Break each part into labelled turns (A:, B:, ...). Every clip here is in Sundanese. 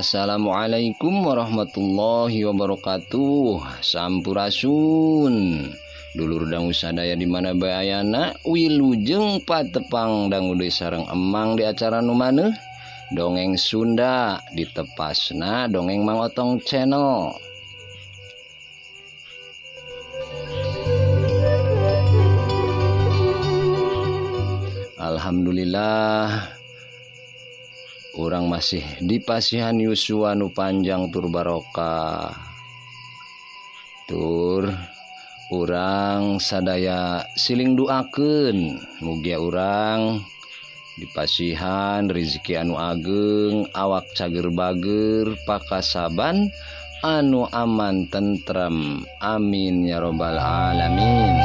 A: Assalamualaikum warahmatullahi wabarakatuh. Sampurasun. Dulur dangu sadaya di mana bae ayana, wilujeng patepang dangu deui sareng emang di acara nu maneuh Dongeng Sunda ditepasna Dongeng Mang Otong Channel. Alhamdulillah urang masih di pasihan yuswa nu panjang tur barokah. Tur urang sadaya siling duakeun mugia urang dipasihan rizki anu ageng, awak cager bager, pakasaban anu aman tentrem. Amin ya robbal alamin.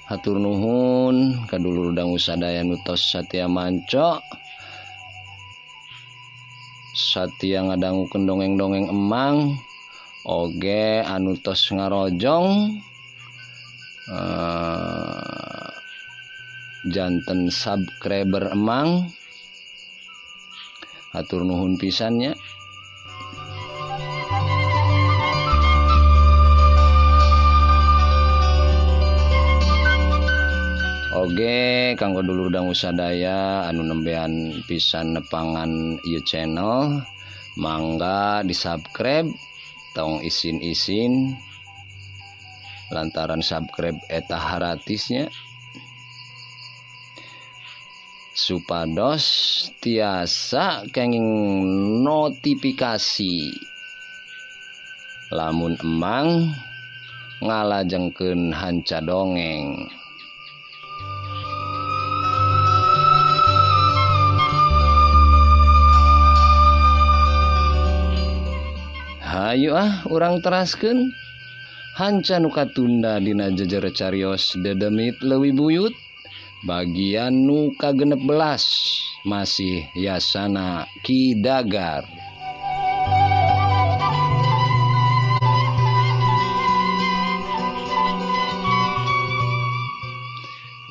A: Hatur nuhun ka dulur dangu sadaya nu tos satia manco, satia ngadangukeun dongeng-dongeng emang, oge anu tos ngarojong janten subscriber emang. Hatur nuhun pisannya. Oge kanggo dulur dangu sadaya anu nembean pisan nepangan ieu channel, mangga di-subscribe, tong isin-isin lantaran subscribe eta haratisnya, supados tiasa kenging notifikasi lamun emang ngalajengkeun hanca dongeng. Hayu ah urang teraskeun hanca nu katunda dina jejer carios dedemit leuwih buyut bagian nu ka-16 masih yasana Ki Dagar.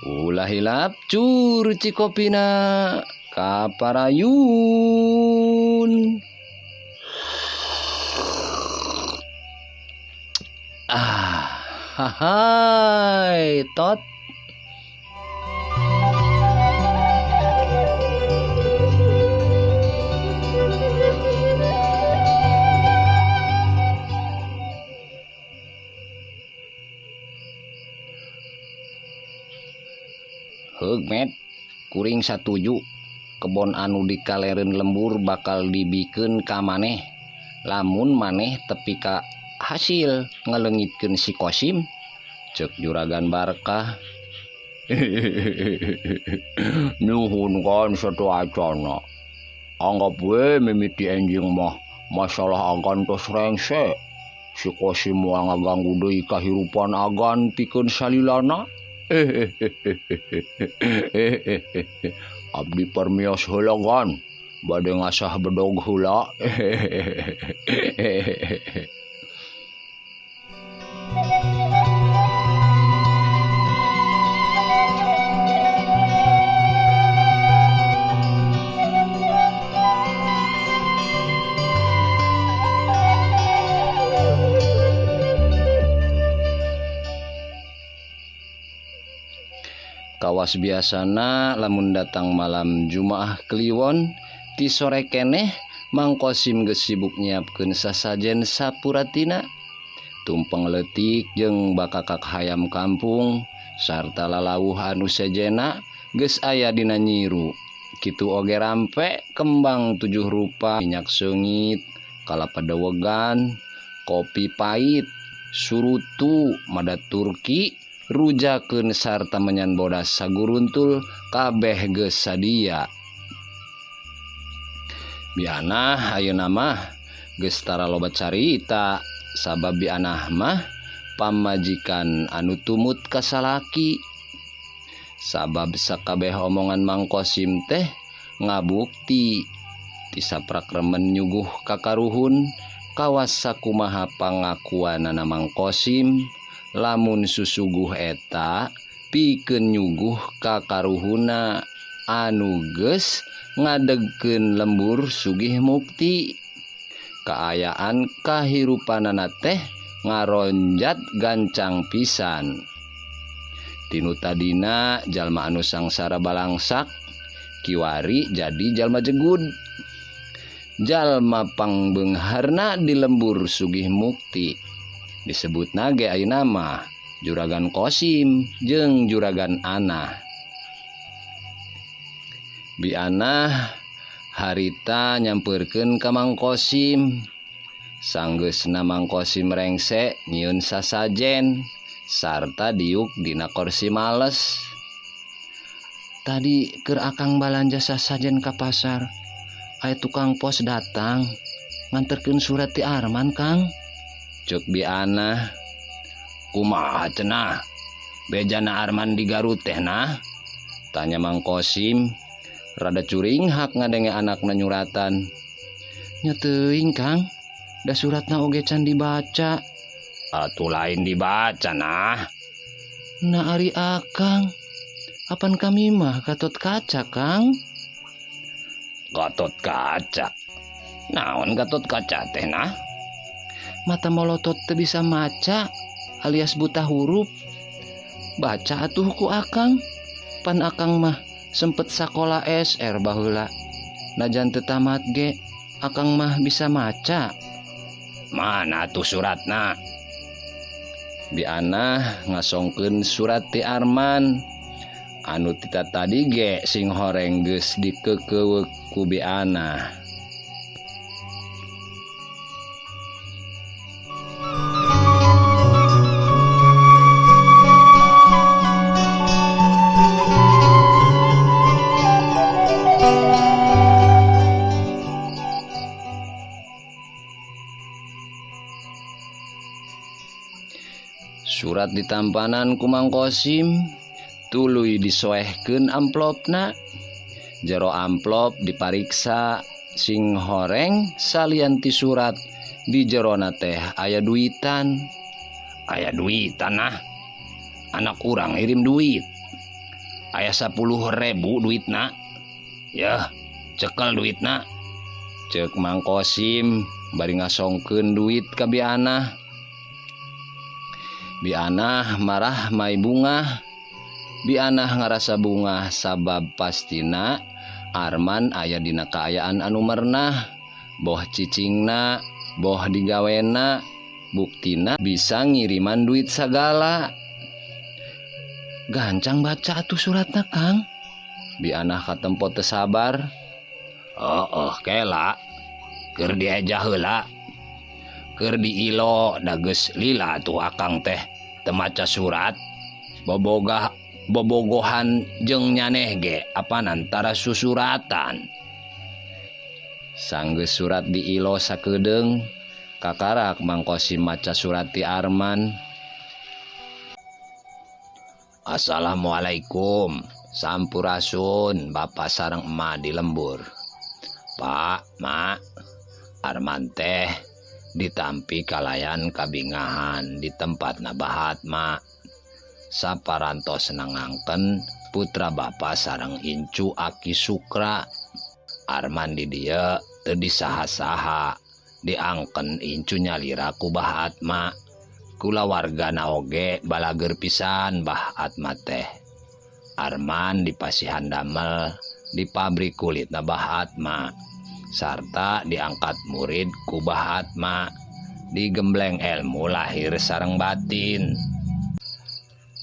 A: Ulah hilap curci kopina kaparayun. Ah, hai, tot. Heug met, kuring satuju kebon anu dikalereun lembur bakal dibikeun ka maneh lamun maneh tepi ka hasil ngalengitkeun si Kosim, cek Juragan Barkah.
B: Nuhun kan satu acana. Anggap we mimiti enjing mah masalah agan tos rengse. Si Kosim moal ngaganggu deui kahirupan agan pikeun salilana. Abdi permios heula gan, bade ngasah bedog heula.
A: Kawas biasana lamun datang malam Jumaah Kliwon ti sore keneh Mang Kosim geus sibuk nyiapkeun sasajen sapuratina, tumpeng leutik jeung bakakak hayam kampung sarta lalawuh anu sejena geus aya dina nyiru. Kitu oge rampe kembang 7 rupa, minyak seungit, kalapa dewegan, kopi pahit, surutu, mada Turki, rujakeun sarta menyan bodas saguruntul kabeh geus sadia. Bianah ayeuna mah geus tara loba carita sabab bianah mah pamajikan anu tumut ka salaki. Sabab sakabeh omongan Mang Kosim teh ngabukti ti saprak remen nyuguh kakaruhun kawas sakumaha pangakuanana Mang Kosim lamun susuguh eta Pikeun nyuguh ka karuhuna anu geus ngadegkeun lembur Sugih Mukti. Kaayaan kahirupanana teh ngaronjat gancang pisan. Tinu tadina jalma anu sangsara balangsak kiwari jadi jalma jegud. Jalma pangbeungharna di lembur Sugih Mukti disebutna ge ayeuna mah Juragan Kosim jeung Juragan Anah. Bi Anah harita nyampeurkeun ka Mang Kosim. Sanggeusna Mang Kosim rengse nyieun sasajen sarta diuk dina kursi males. Tadi keur akang balanja sasajen ka pasar, aya tukang pos datang nganterkeun surat ti Arman, Kang. Ceuk Bi Anah. Kumaha cenah? Bejana Arman di Garut teh nah? Tanya Mang Kosim. Rada curinghak ngadenge anakna nyuratan. Nya teuing, Kang. Da suratna oge can dibaca.
B: Atuh lain dibaca nah.
A: Nah ari akang, apan kami mah Gatot Kaca, Kang?
B: Gatot Kaca? Naon Gatot Kaca teh nah?
A: Mata molotot teu bisa maca alias buta huruf. Baca atuh ku akang. Pan akang mah sempet sakola SR baheula. Najan teu tamat ge, akang mah bisa maca.
B: Mana tuh suratna?
A: Bi Anah ngasongkeun surat ti Arman. Anu tita tadi ge sing horeng geus dikeukeuweuk ku Bi Anah. Surat ditampanan ku Mang Kosim, tuluy disoehkeun amplopna. Jero amplop dipariksa sing horeng salian ti surat di jerona teh aya duitan.
B: Aya duitan nah. Anak urang ngirim duit. Aya 10.000 duitna. Yah, cekel duitna.
A: Ceuk Mang Kosim bari ngasongkeun duit ka Bi Anah. Bi Anah marah mai bungah. Bi Anah ngarasa bungah sabab pastina Arman aya dina kaayaan anu mernah, boh cicingna, boh digawena, buktina bisa ngiriman duit sagala. Gancang baca atuh suratna, Kang. Bi Anah katempo teu sabar.
B: Oh, kela. Keur diejah heula. Keur diilo da geus lila tuh akang teh teu maca surat. Boboga bobogohan jeung nyaneh ge apan antara susuratan.
A: Sanggeus surat diilo sakedeung, kakarak Mang Kosim maca surat ti Arman.
B: Assalamualaikum, sampurasun bapak sareng emak di lembur. Pak, mak, Arman teh ditampi kalayan kabingahan di tempat nabahat mak. Saparantos nangangken putra bapa sareng incu Aki Sukra. Arman di dieu teu disaha-saha, diangken incu nyalira ku Bah Atma. Kulawargana oge balager pisan Bah Atma teh. Arman dipasihan damel di pabrik kulitna Bah Atma, sarta diangkat murid ku Bah Atma, digembleng ilmu lahir sareng batin.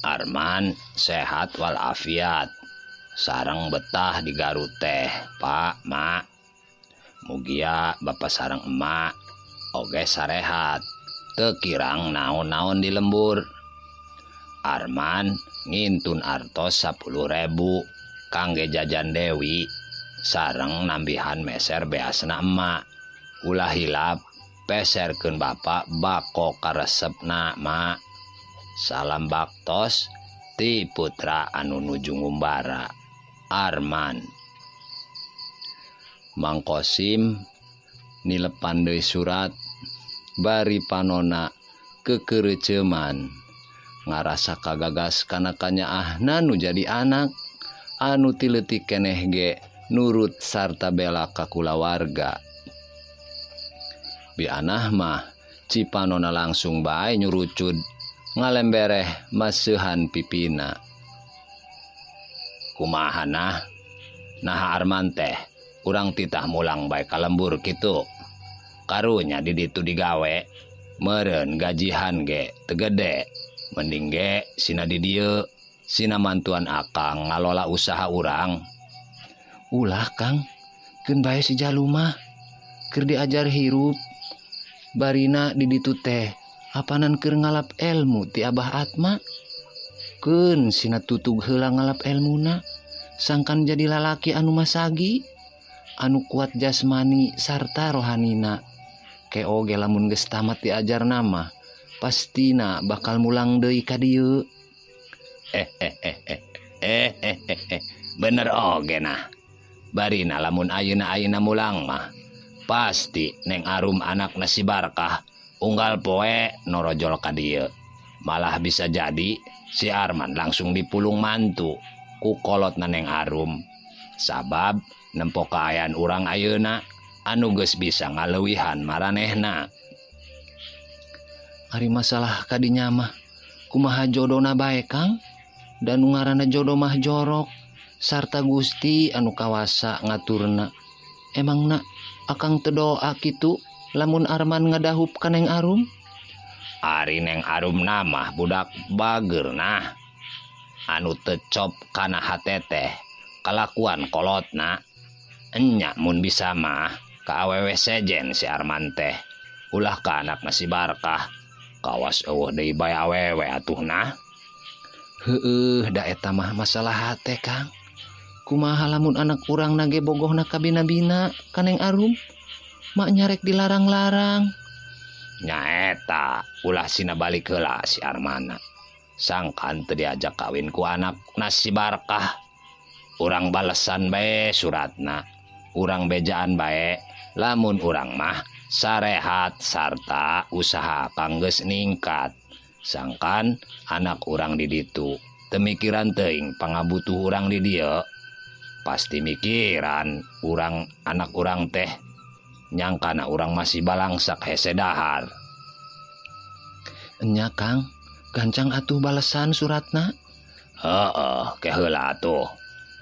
B: Arman sehat walafiat, sareng betah di Garut teh, Pak, Mak. Mugia bapak sareng emak oge sarehat, teu kirang naon-naon di lembur. Arman ngintun artos 10.000 kangge jajan Dewi, sareng nambihan meser beasna emak. Ulah hilap peserkeun bapak bako karesepna, Mak. Salam baktos ti putra anu nuju ngumbara, Arman.
A: Mang Kosim nilepan deui surat bari panona kekereceman. Ngarasa kagagas kana kanyaahna nu jadi anak anu ti leutik keneh ge nurut sarta bela ka kulawarga. Bianah mah Cipanona langsung bae nyurucud ngalembereh maseuhan pipina. Kumaha nah? Naha Arman teh urang titah mulang bae ka lembur kitu. Karunya di ditu digawe meureun gajihan ge teu gede. Mending ge sina di dieu sina mantuan akang ngalola usaha urang. Ulah Kang, keun bae si Jalu mah keur diajar hirup. Barina di ditu teh apanan keur ngalap elmu ti Abah Atma. Keun sina tutug heula ngalap elmuna sangkan jadi lalaki anu masagi, anu kuat jasmani sarta rohanina. Ke oge lamun geus tamat diajar nama pastina bakal mulang deui ka dieu. Bener oge nah. Barina lamun ayeuna-ayeuna mulang mah pasti Neng Arum anakna si Barkah unggal poe norojol ka dieu. Malah bisa jadi si Arman langsung dipulung mantu ku kolotna Neng Arum. Sabab nempo kaayaan urang ayeuna anu geus bisa ngaleuwihan maranehna. Ari masalah kadinya mah kumaha jodona bae Kang? Dan nu ngaranna jodoh mah jorok sarta Gusti anu kawasa ngaturna. Emangna akang teu doa kitu lamun Arman ngadahup ka Neng Arum? Ari Neng Arum mah budak bager nah. Anu teu cop kana hate teh kalakuan kolotna. Enya mun bisa mah ka awewe sejen si Arman teh. Ulah ka anakna si Barkah. Kawas eueuh deui bae awewe atuh nah. Heueuh da eta mah masalah hate Kang. Kumaha lamun anak urang nage bogohna ka bina-bina ka Neng Arum? Mak nyarek dilarang-larang. Nyaeta ulah sina balik heula si Armana. Sangkan teu diajak kawin ku anak si Barkah. Urang balesan bae suratna. Urang bejaan bae lamun urang mah sarehat sarta usaha kang geus ningkat. Sangkan anak urang di ditu teu mikiran teuing pangabutuh urang di dieu. Pasti mikiran urang anak urang teh nyangkana urang masih balangsak hese dahar. Enya Kang, gancang atuh balesan suratna. Heeh, ke heula atuh.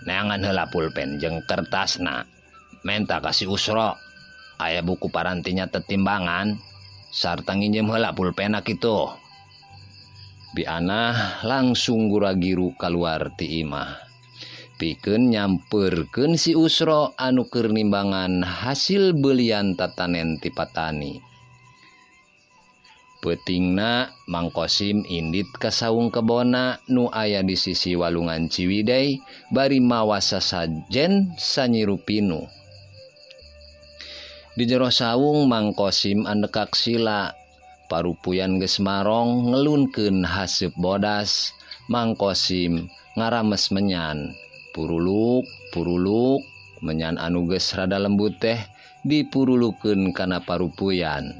A: Neangan heula pulpen jeung kertasna. Menta ka si Usro. Aya buku parantinya tetimbangan sarta nginjem heula pulpenna kitu. Bianah langsung guragiru kaluar ti imah. Pikeun nyamperkeun si Usro anu keur nimbangan hasil belian tatanen ti patani. Peutingna Mang Kosim indit ka saung kebona nu aya di sisi walungan Ciwidey bari mawa sasajen sanyirupinu. Di jero saung Mang Kosim andekak sila, parupuyan geus marong ngelunkeun haseup bodas. Mang Kosim ngarames menyan, puruluk puruluk menyan anu geus rada lembut teh dipurulukeun kana parupuyan.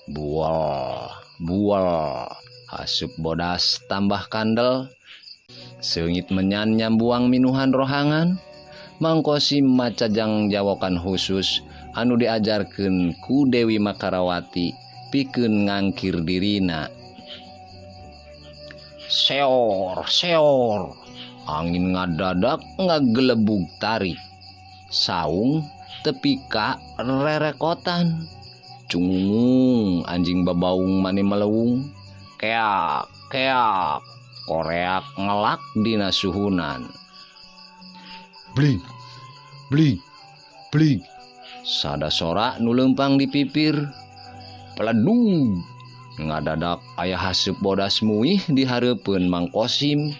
A: Bual bual haseup bodas tambah kandel. Seungit menyan nyambuang minuhan rohangan. Mang Kosim maca jangjawokan khusus anu diajarkeun ku Dewi Makarawati pikeun ngangkir dirina. Seor seor angin ngadadak ngagelebug tarik. Saung tepi ka rerekotan. Cungung anjing babaung mani melewung. Keak keak koreak ngelak dina suhunan. Bling bling bling sada sora nu leumpang di pipir. Peledug ngadadak aya haseup bodas muih di hareupeun Mang Kosim.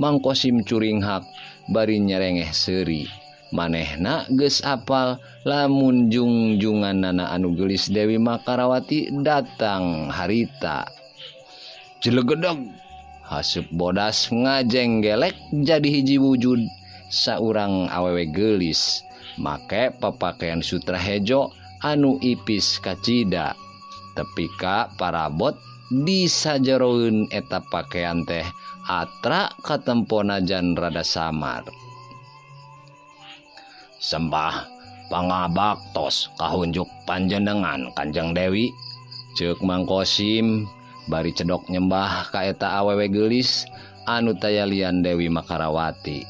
A: Mang Kosim curinghak bari nyerengeh seuri. Manehna geus apal lamun jungjunganana anu geulis Dewi Makarawati datang harita. Jelegedeg haseup bodas ngajenggelek jadi hiji wujud saurang awewe geulis make papakaian sutra hejo anu ipis kacida tepi ka parabot Di sajeroeun eta pakaian teh atra katempona jan rada samar. Sembah pangabaktos kahunjuk panjenengan Kanjeng Dewi, ceuk Mang Kosim bari cedok nyembah ka eta awewe geulis anu tayalian Dewi Makarawati.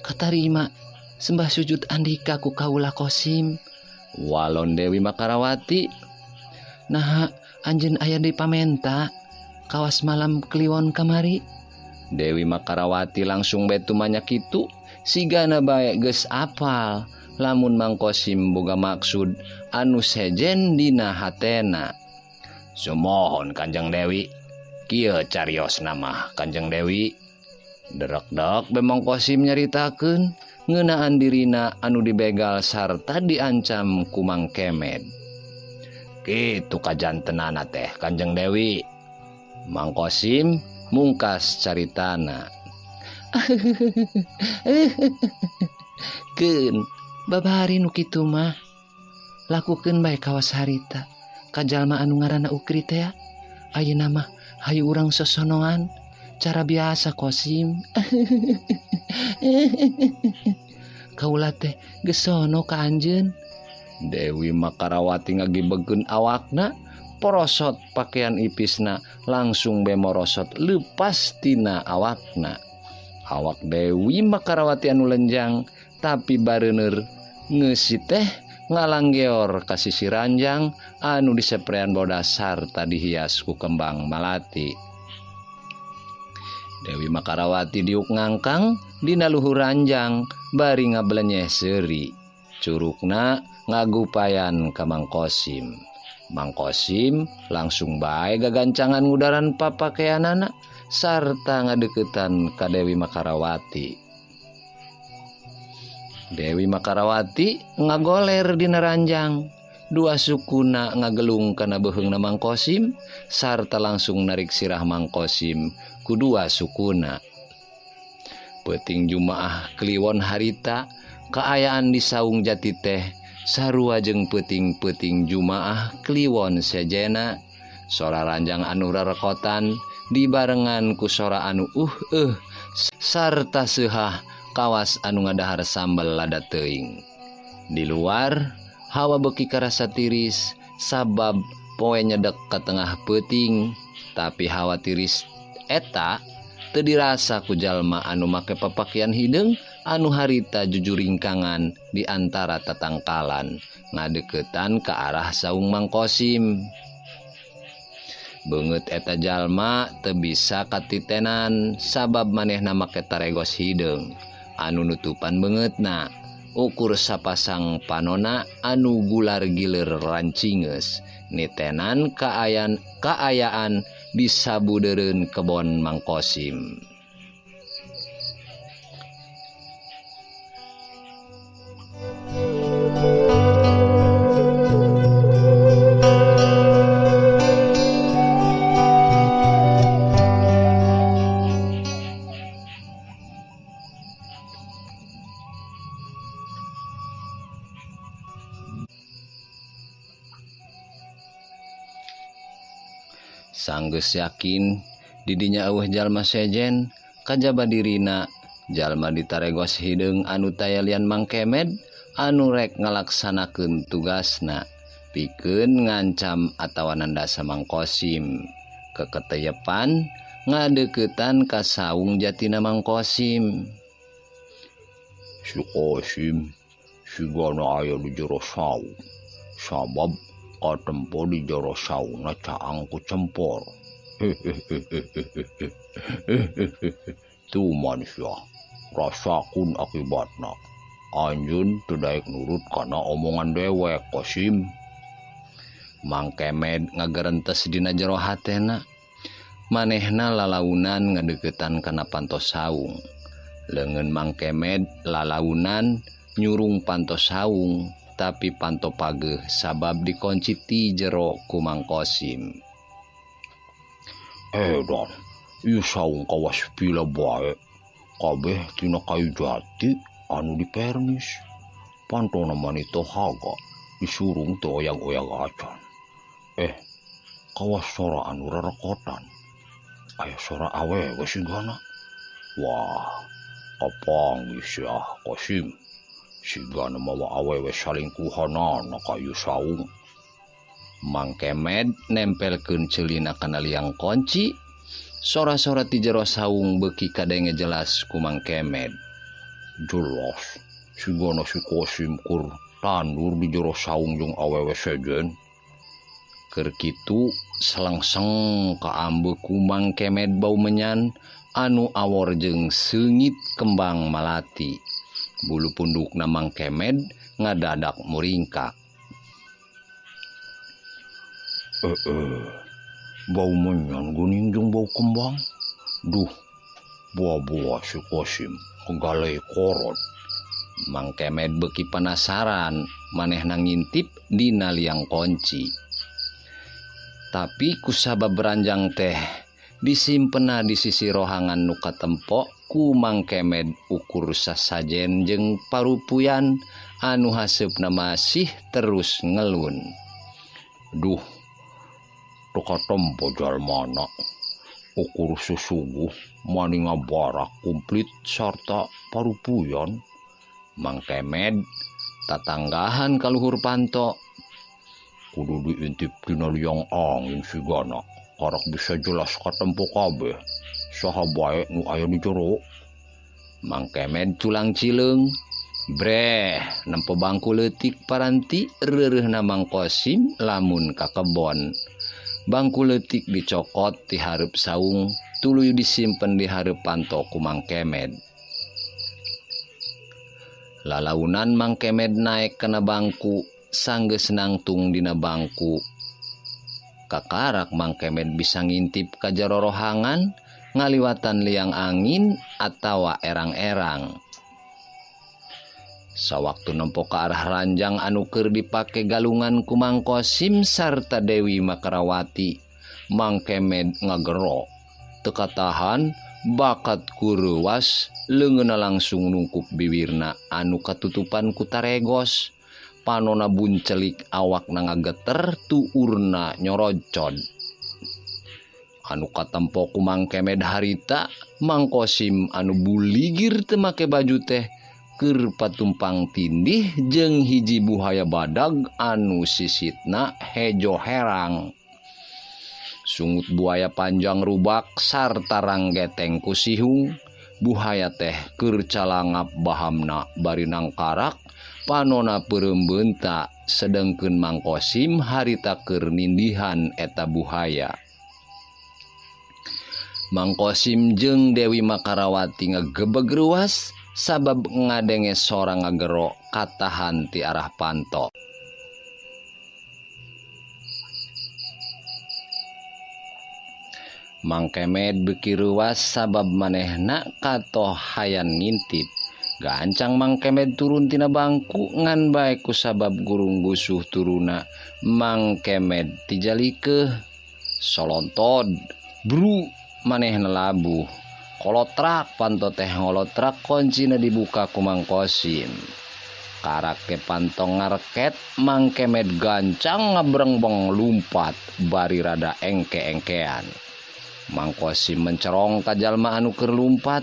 A: Katarima sembah sujud andika ku kaula Kosim, walon Dewi Makarawati. Naha anjeun aya di pamenta kawas malam kliwon kamari. Dewi Makarawati langsung bae tumanya kitu sigana bae geus apal lamun Mang Kosim boga maksud anu sejen dina hatena. Sumohon Kanjeng Dewi, kieu cariosna mah Kanjeng Dewi. Derekdek be Mang Kosim nyaritakeun ngeunaan dirina anu dibegal sarta diancam ku Mang Kemed. Kitu kajantenana teh Kanjeng Dewi. Mang Kosim mungkas caritana. Keun babari nu kitu mah lakukeun bae kawas harita ka jalma anu ngaranna Ukri teh. Ayeuna mah hayu urang sosonoan cara biasa Kosim. Kaula teh geus sono ka anjeun. Dewi Makarawati ngagibegeun awakna, porosot pakaian ipisna langsung be morosot leupas tina awakna. Awak Dewi Makarawati anu lenjang tapi bareuneur ngeusi teh ngalanggeor ka sisi ranjang anu diseprean bodas sarta dihias ku kembang malati. Dewi Makarawati diuk ngangkang dina luhur ranjang bari ngablenyeh seuri. Curugna ngagupayan ka Mang Kosim. Mang Kosim langsung bae gagancangan ngudaran papakeanana sarta ngadeukeutan ka Dewi Makarawati. Dewi Makarawati ngagoler dina ranjang. Dua sukuna ngagelung kana beuheungna Mang Kosim sarta langsung narik sirah Mang Kosim ku dua sukuna. Peuting Jumaah Kliwon harita kaayaan di saung jati teh sarua jeung peuting-peuting Jumaah Kliwon sejena. Sora ranjang anu rerekotan dibarengan ku sora anu sarta seuhah kawas anu ngadahar sambel lada teuing. Di luar hawa beuki karasa tiris sabab poe nyedek ka tengah peuting, tapi hawa tiris eta teu dirasa ku jalma anu make papakian hideung anu harita jujuringkangan di antara tatangkalan ngadeukeutan ka arah saung Mang Kosim. Beungeut eta jalma teu bisa katitenan sabab manehna make taregos hideung anu nutupan beungeutna. Ukur sapasang panona anu gular gilir rancingeus nitenan kaayaan di sabudeureun kebon Mang Kosim. Sanggeus yakin didinya eueuh jalma sejen kajaba dirina jalma ditaregos hideung anu tayalian Mang Kemed anu rek ngalaksanakeun tugasna pikeun ngancam atawa nandasa Mang Kosim. Keketeyepan ngadeuketan ka saung jatina Mang Kosim.
B: Si Kosim sigana aya di jero saung sabab katempo di jero saungna caang ku cempor. Tuman sia rasakun akibatna. Anjeun teu daek nurut kana omongan dewek Kosim.
A: Mang Kemed ngagerentes dina jero hatena. Manehna lalaunan ngadeuketan kana panto saung. Leungeun Mang Kemed lalaunan nyurung panto saung, tapi panto pageuh sabab dikunci ti jero ku Mang Kosim.
B: Edan, ieu saung kawas pila bae. Kabeh tina kayu jati anu dipernis. Pantona manito haga disurung teu oyag-oyag acan. Kawas sora anu rerekotan. Aya sora awewe sigana. Wah, kapanggih sia Kosim. Sigana mawa awewe salingkuhanana ka ieu saung.
A: Mang Kemed nempelkeun ceulina kana liang konci. Sora-sora ti jero saung beuki kadenge jelas ku Mang Kemed.
B: Jelas, sigana si Kosim kur tandur di jero saung jeung awewe sejen.
A: Keur kitu selengseng kaambe ku Mang Kemed bau menyan anu awor jeung seungit kembang malati. Bulu pundukna Mang Kemed ngadadak muringkak.
B: Bau menyan geuning jeung bau kembang. Duh, buah-buah si Kosim kegale korot.
A: Mang Kemed beuki penasaran, manehna ngintip dina liang konci. Tapi kusabab ranjang teh disimpena di sisi rohangan nu katempo ku Mang Kemed ukur sasajen jeung parupuyan anu haseupna masih terus ngelun.
B: Duh, teu katempo jalmana. Ukur susuguh mani ngabarak komplit sarta parupuyan.
A: Mang Kemed tatanggahan ka luhur panto.
B: Kudu diintip dina liang angin sigana, karak bisa jelas katempo kabeh saha bae nu aya di jero.
A: Mang Kemed culang cileung, breh nempo bangku leutik paranti reureuhna Mang Kosim lamun ka kebon. Bangku leutik dicokot ti hareup saung, tuluy disimpen di hareup panto ku Mang Kemed. Lalaunan Mang Kemed naek kana bangku, sanggeus nangtung dina bangku. Kakarak Mang Kemed bisa ngintip ka jero rohangan, ngaliwatan liang angin atawa erang-erang. Sawaktu nempo ka arah ranjang anu keur dipake galungan ku Mang Kosim sarta Dewi Makarawati, Mang Kemed ngagero. Teu katahan bakat ku reuwas, leungeunna langsung nungkup biwirna anu katutupan ku taregos. Panona buncelik, awakna ngageter, tuurna nyorocod. Anu katempo ku Mang Kemed harita, Mang Kosim anu buligir teu make baju teh keur patumpang tindih jeung hiji buhaya badag anu sisitna hejo herang. Sungut buaya panjang rubak sarta ranggeteng ku sihung. Buhaya teh keur calangap bahamna bari nangkarak, panona peureum beunta, sedengkeun Mang Kosim harita keur nindihan eta buhaya. Mang Kosim jeung Dewi Makarawati ngagebeg ruas sabab ngadenge sora ngagero katahan ti arah panto. Mang Kemed beuki reuwas sabab manehna katoh hayan ngintip. Gancang Mang Kemed turun tina bangku ngan bae kusabab gurung gusuh turuna. Mang Kemed tijalikeuh solontod bru manehna labuh. Kolotrak panto teh ngolotrak koncina dibuka ku Mang Kosim. Karake panto ngareket Mang Kemed gancang ngabrengbeng lumpat bari rada engke-engkean. Mang Kosim mencerong ka jalma anu keur lumpat.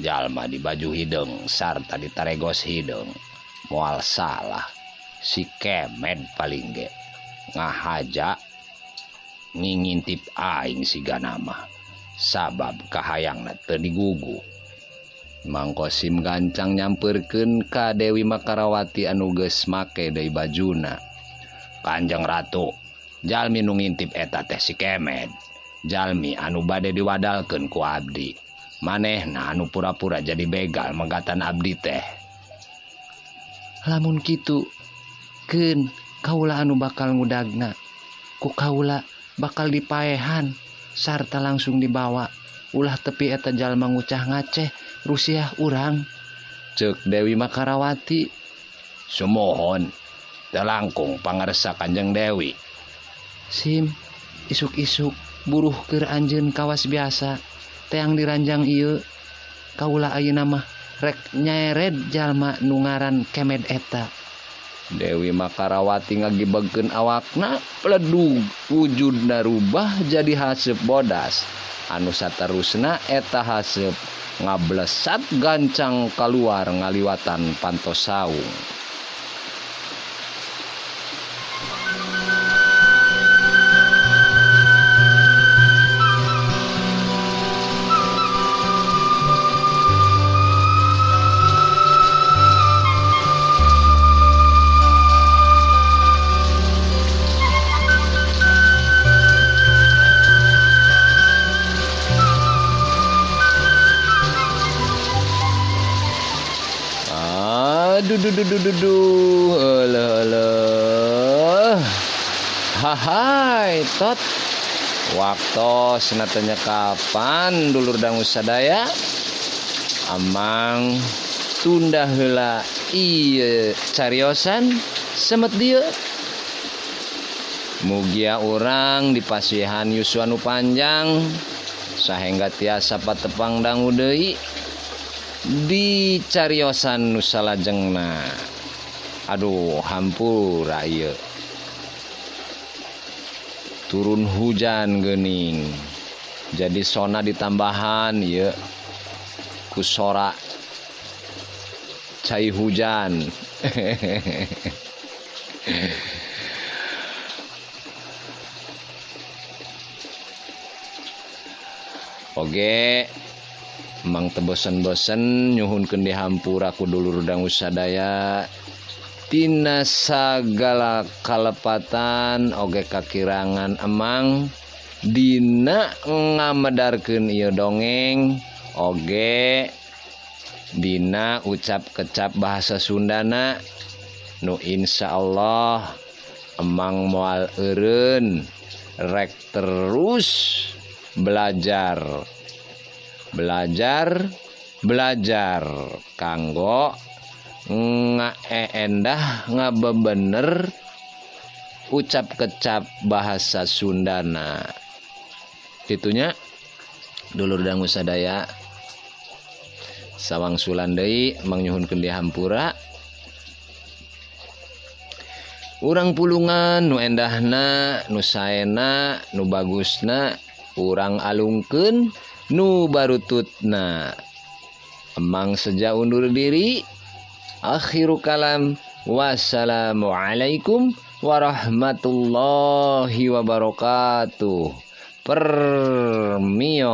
A: Jalma di baju hideung sarta di taregos hideung. Moal salah si Kemed paling ge ngahaja ngingintip aing sigana mah sabab kahayangna teu digugu. Mang Kosim gancang nyampeurkeun ka Dewi Makarawati anu geus make deui bajuna. Kanjeng Ratu, jalmi nu ngintip eta teh si Kemed. Jalmi anu bade diwadalkeun ku abdi. Manehna anu pura-pura jadi begal megatan abdi teh. Lamun kitu, keun kaula anu bakal ngudagna. Ku kaula bakal dipaehan sarta langsung dibawa. Ulah tepi eta jalma ngucah ngaceh rusiah urang. Ceuk Dewi Makarawati. Sumohon, teu langkung pangarsa Kanjeng Dewi. Sim, isuk-isuk buruh keur anjeun kawas biasa teang diranjang ieu. Kaula ayeuna mah rek nyaered jalma nu ngaran Kemed eta. Dewi Makarawati ngagibegkeun awakna pledug wujudna rubah jadi haseup bodas anu saterusna eta haseup ngablesat gancang kaluar ngaliwatan panto saung. Aduh, eleh eleh. Hahai tot. Waktos natanya kapan dulur dangu sadaya? Amang tunda heula ieu cariosan semet dieu. Mugia urang dipasihan yuswa nu panjang sahengga tiasa patepang dangu deui di cariosan nu salajengna. Aduh, hampura ieu. Turun hujan geuning. Jadi sona ditambahan ieu ku sora cai hujan. Oke. Mang teu bosen-bosen nyuhunkeun dihampura ku dulur dangu sadaya tina sagala kalepatan oge kakirangan emang dina ngamedarkeun ieu dongeng oge dina ucap kecap bahasa Sundana nu insyaallah emang moal eureun rek terus belajar belajar belajar kanggo ngaendah ngabebener ucap kecap bahasa Sundana. Titunya dulur dangu sadaya sawang sulan deui mangnyuhunkeun dihampura urang pulungan nu endahna nu saena nu bagusna urang alungkeun nu barututna. Emang seja undur diri. Akhiru kalam. Wassalamualaikum warahmatullahi wabarakatuh. Permios.